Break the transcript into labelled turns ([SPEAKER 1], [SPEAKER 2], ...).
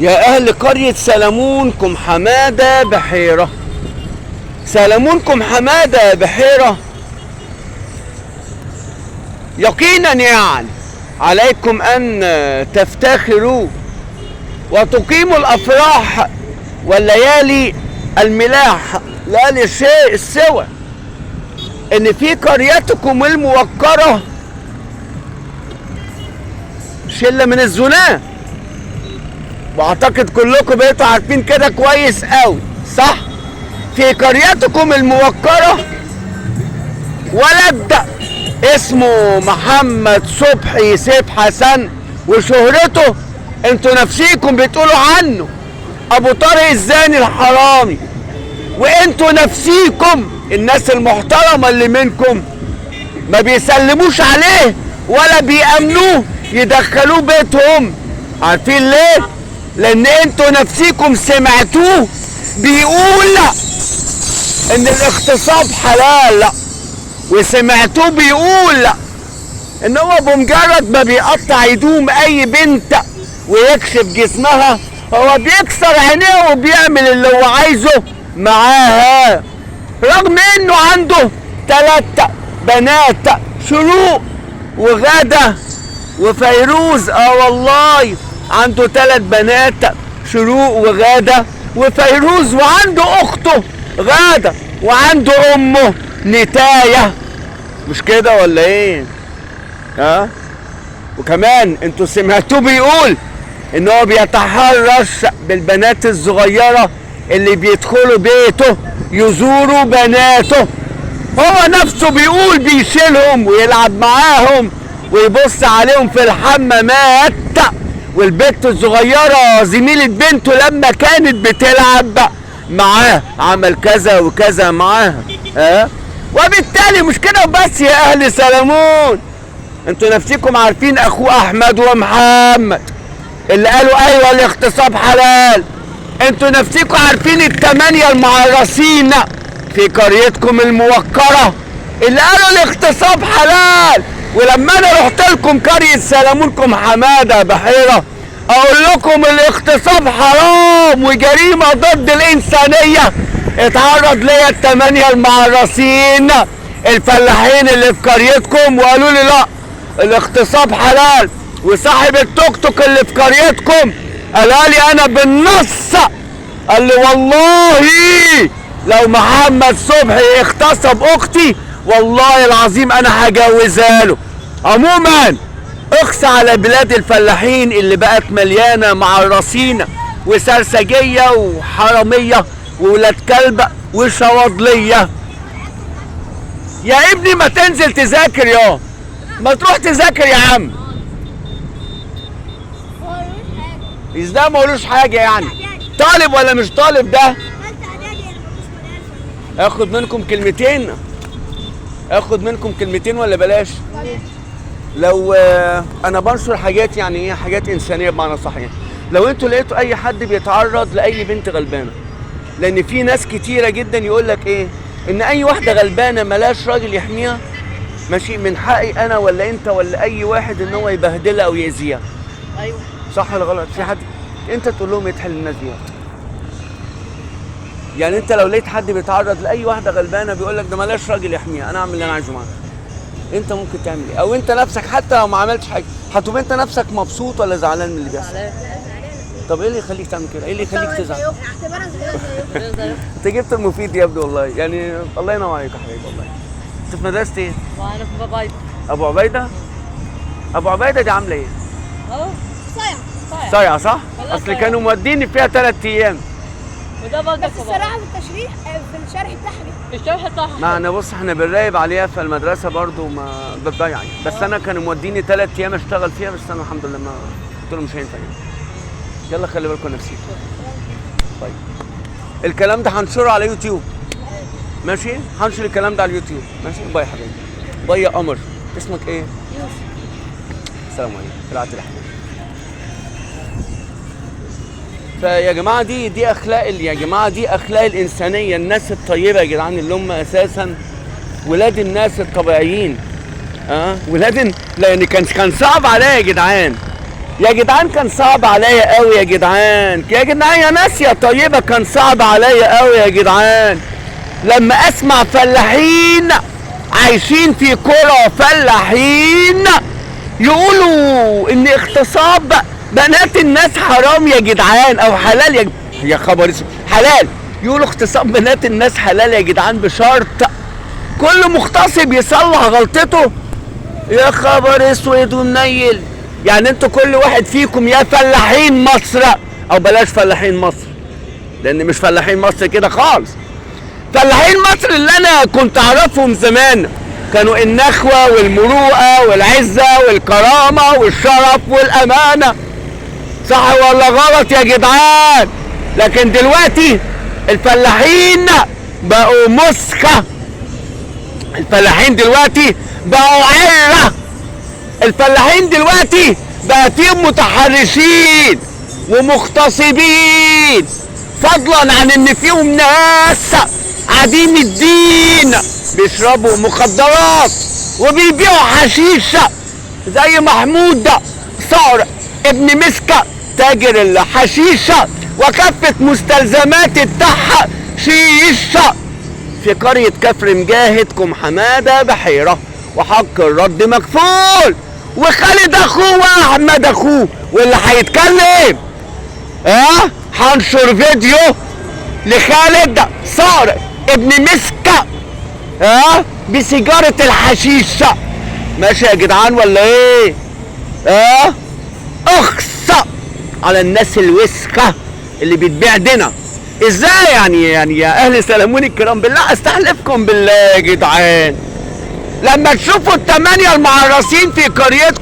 [SPEAKER 1] يا أهل قرية سلمونكم حمادة بحيرة، سلمونكم حمادة بحيرة، يقينا يعني عليكم أن تفتخروا وتقيموا الأفراح والليالي الملاح، لا لشيء سوى إن في قريتكم الموقرة شلة من الزناة. واعتقد كلكم بقيتوا عارفين كده كويس قوي، صح؟ في قريتكم الموقرة ولد اسمه محمد صبحي سيف حسن، وشهرته انتوا نفسيكم بتقولوا عنه ابو طارق الزاني الحرامي، وانتوا نفسيكم الناس المحترمة اللي منكم ما بيسلموش عليه ولا بيأمنوه يدخلوه بيتهم. عارفين ليه؟ لان انتوا نفسيكم سمعتوه بيقول ان الاغتصاب حلال، وسمعتوه بيقول ان هو بمجرد ما بيقطع هدوم اي بنت ويكشف جسمها هو بيكسر عينيه وبيعمل اللي هو عايزه معاها، رغم انه عنده 3 بنات، شروق وغادة وفيروز. والله عنده 3 بنات، شروق وغادة وفيروز، وعنده اخته غادة وعنده امه نتاية. مش كده ولا ايه؟ ها؟ وكمان انتوا سمعتوه بيقول ان هو بيتحرش بالبنات الصغيرة اللي بيدخلوا بيته يزوروا بناته. هو نفسه بيقول بيشيلهم ويلعب معاهم ويبص عليهم في الحمامات. والبنت الصغيرة زميلة بنته لما كانت بتلعب معاه عمل كذا وكذا معاها. ها؟ وبالتالي مش كده وبس يا اهل سلمون، انتوا نفسكم عارفين اخوه احمد ومحمد اللي قالوا ايوه الاغتصاب حلال. انتوا نفسكم عارفين ال8 المعرسين في قريتكم الموقرة اللي قالوا الاغتصاب حلال. ولما انا رحت لكم قرية سلمونكم حمادة بحيرة اقول لكم الاغتصاب حرام وجريمة ضد الانسانية، اتعرض ليا ال8 المعرسين الفلاحين اللي في قريتكم وقالوا لي لا الاغتصاب حلال. وصاحب التوك توك اللي في قريتكم قال لي انا بالنص، قال لي والله لو محمد صبحي اغتصب اختي والله العظيم انا هجوزها له. عموما اخص على بلاد الفلاحين اللي بقت مليانة معرسين وسرسجيه وحراميه وولاد كلب وشواضليه. يا ابني ما تنزل تذاكر، يا ما تروح تذاكر يا عم. ازاي ما قولوش حاجة يعني؟ طالب ولا مش طالب ده؟ اخد منكم كلمتين، اخد منكم كلمتين ولا بلاش؟ لو انا بنشر حاجات يعني ايه، حاجات انسانيه بمعنى صحيح. لو انتوا لقيتوا اي حد بيتعرض لاي بنت غلبانه، لان في ناس كتيرة جدا يقول لك ايه، ان اي واحدة غلبانه ملاش راجل يحميها، ماشي، من حقي انا ولا انت ولا اي واحد ان هو يبهدلها او يأذيها.
[SPEAKER 2] ايوه
[SPEAKER 1] صح ولا غلط؟ في حد انت تقول لهم يتحل الناس دي؟ يعني انت لو لقيت حد بيتعرض لاي واحدة غلبانه بيقول لك ده ملاش راجل يحميها، انا اعمل اللي انا عايزه معاها، انت ممكن تعمل ايه؟ او انت نفسك حتى لو ما عملتش حاجة هتبقى انت نفسك مبسوط ولا زعلان من اللي بيحصل؟ طب ايه اللي يخليك تعمل كده؟ ايه اللي يخليك تزعل؟ انت جبت المفيد يا ابني والله، يعني الله ينور عليك يا حبيبي والله. انت في مدرسه ايه؟
[SPEAKER 2] وانا في ابو عبيده.
[SPEAKER 1] ابو عبيده؟ ابو عبيده دي عامله ايه؟
[SPEAKER 2] اهو صايعه.
[SPEAKER 1] صايعه صح؟ اصل كانوا موديني فيها 3 ايام.
[SPEAKER 2] وده برضه
[SPEAKER 3] بس الصراحة في التشريح، في الشرح بتاعها،
[SPEAKER 2] في الشرح بتاعها
[SPEAKER 1] ما انا بص احنا بنراقب عليها في المدرسة برضه ما بتضيع يعني، بس انا كانوا موديني 3 ايام اشتغل فيها، بس انا الحمد لله ما قلت لهم مش هينفع يعني. يلا خلي بالكم نفسيكم. طيب الكلام ده هنشره على يوتيوب، ماشي؟ هنشر الكلام ده على اليوتيوب، ماشي؟ bye يا حبيبي، bye يا قمر. اسمك ايه؟
[SPEAKER 3] يوسف.
[SPEAKER 1] السلام عليكم. رعاية الرحمن. فيا جماعة دي اخلاق، يا جماعة دي اخلاق الانسانية، الناس الطيبة يا جدعان اللي هم اساسا ولاد الناس الطبيعيين. ولاد، لان كان صعب عليا يا جدعان. يا جدعان كان صعب عليا قوي يا جدعان، يا جدعان يا ناس يا طيبة، كان صعب عليا قوي يا جدعان لما اسمع فلاحين عايشين في قرى فلاحين يقولوا ان اغتصاب بنات الناس حرام يا جدعان، او حلال يا خبر اسود، حلال. يقولوا اغتصاب بنات الناس حلال يا جدعان بشرط كل مغتصب يصلح غلطته. يا خبر اسود ومنيل. يعني انتوا كل واحد فيكم يا فلاحين مصر، او بلاش فلاحين مصر لان مش فلاحين مصر كده خالص، فلاحين مصر اللي انا كنت اعرفهم زمان كانوا النخوة والمروءة والعزة والكرامة والشرف والامانة، صح ولا غلط يا جدعان؟ لكن دلوقتي الفلاحين بقوا مسخة، الفلاحين دلوقتي بقوا عرة، الفلاحين دلوقتي بقى فيهم متحرشين ومغتصبين، فضلا عن ان فيهم ناس عديم الدين بيشربوا مخدرات وبيبيعوا حشيش زي محمود صقر ابن مسكة تاجر الحشيشة وكافة مستلزمات التحشيش في قرية كفر مجاهد كم حمادة بحيرة، وحق الرد مكفول، وخالد اخوه واحمد اخوه، واللي هيتكلم هنشر فيديو لخالد صقر ابن مسكة بسيجارة الحشيش. ماشي يا جدعان ولا ايه؟ اخصى على الناس الوسخة اللي بتبيع دنا. ازاي يعني يا اهل سلموني الكرام، بالله استحلفكم بالله يا جدعان، لما تشوفوا الثمانية المعرسين في قريتكم